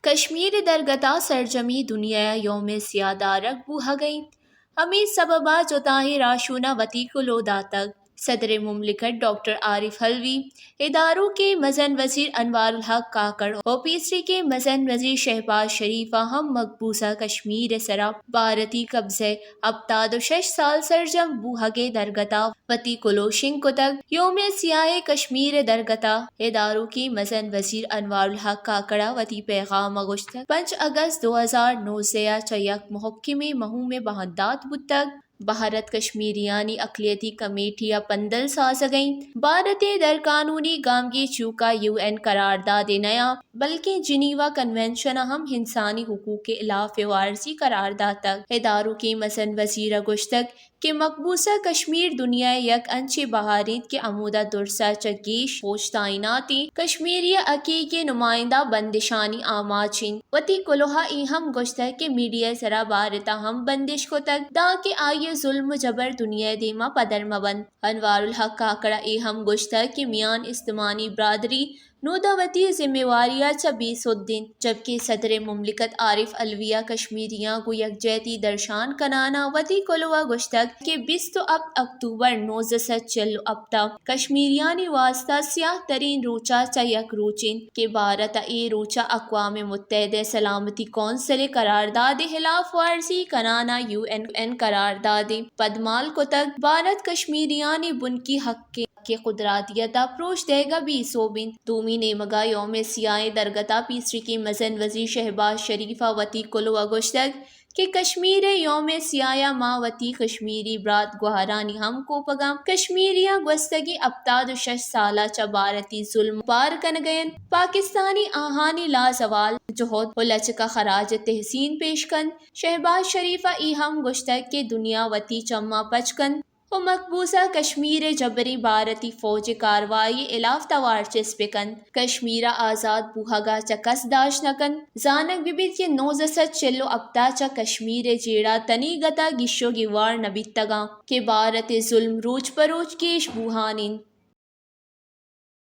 کشمیر ءِ درگت ءَ سرجمیں دنیا ءَ یوم سیاہ دارگ بوھگ ءَ اِنت۔ ھمے سبب ءَ جتاھیں راھشون ءَ وتی کلوہ داتگ۔ صدر مملکت ڈاکٹر عارف علوی، اداروں کے مزن وزیر انوار الحق کاکڑ ءُ پیسری کے مزن وزیر شہباز شریف ءَ ھم مقبوضہ کشمیر ءِ سرا بھارتی قبضہ ءِ ھپتاد ءُ شش سال سرجم بوھگ ءِ درگت ءَ وتی کلوہ شنگ کتگ۔ یوم سیاہ کشمیر ءِ درگت ءَ اداروں کے مزن وزیر انوار الحق کاکڑ ءَ وتی پیغام ءَ گوشتگ، پنچ اگست دو ھزار نوزدہ ءَ چہ یک مھکمیں مھومے بندات بوتگ۔ بھارت کشمیریانی اقلیتی کمیٹی ءَ پندل سازگ ءَ اِنت۔ بھارت ءَ درقانونی گامگیج چوکا یو این قرارداد ءَ نیاں، بلکیں جنیوا کنونشن ءَ ھم انسانی حقوق ءِ ھلاف ورزی قرار داتگ۔ اداروں کے مزن وزیر ءَ گوشتگ کہ مقبوضہ کشمیر دنیا ءِ یک انچیں بھر اِنت کہ ھمودا درس ءَ چہ گیش فوج تعینات اِنت۔ کشمیری ءِ حقیقی نمائندہ بندشانی آماچ اِنت۔ وتی کلوہ ءَ اے ھم گوشتگ کہ میڈیا ءِ سرا بھارت ءَ ھم بندش کتگ، دانکہ آئی ءِ ظلم ءُ جبر دنیا ءِ دیما پدر مہ بنت۔ انوار الحق کاکڑ ءَ اے ھم گوشتگ کہ میان استمانی برادری نودا وتی ذمہ واری ءَ چہ بے سد اِنت، جبکہ صدر مملکت عارف علوی ءَ کشمیریاں گوں یکجہتی درشان کنان ءَ وتی کلوہ ءَ گوشتگ کہ بیست ءُ ھپت اکتوبر نوزدہ سد چل ءُ ھپت ءَ کشمیریانی واستہ سیاہ ترین روچ ءَ چہ یک روچ اِنت کہ بھارت ءَ اے روچ ءَ اقوام متحدہ ءِ سلامتی کونسل ءِ قرارداد ءِ ھلاف ورزی کنان ءَ یو این قرارداد ءَ پدمال کتگ۔ بھارت کشمیریانی بنکی حق کہ قدرتیت ءَ پروش دئیگ ءَ بے سوب اِنت۔ دومی نیمگ ءَ یوم سیاہ ءِ درگت ءَ پیسریکیں مزن وزیر شہباز شریف ءَ وتی کلوہ ءَ گوشتگ کہ کشمیر ءِ یوم سیاہ ءَ ما وتی کشمیری برات گوھارانی ھم کوپگ ءَ آں۔ کشمیریاں گوستگیں ھپتاد ءُ شش سال ءَ چہ بھارتی ظلم بار کنگ ءَ اَنت۔ پاکستانی آھانی لازوال جہد ءُ لچک ءَ خراج تحسین پیش کنت۔ شہباز شریف ءَ اے ھم گوشتگ کہ دنیا وتی چماں پچ کنت ءُ مقبوضہ کشمیر ءِ جبریں بھارتی فوج ءِ کاروائی ءِ ھلاف توار چست بہ کنت۔ کشمیر ءِ آزاد بوھگ ءَ چہ کس داشت نہ کنت۔ زانگ بہ بیت کہ نوزدہ سد چل ءُ ھپت ءَ چہ کشمیر ءِ جیڑہ تنیگت ءَ گیش ءُ گیوار نہ بیتگ اَنت کہ بھارت ءِ ظلم روچ پہ روچ گیش بوھان اِنت۔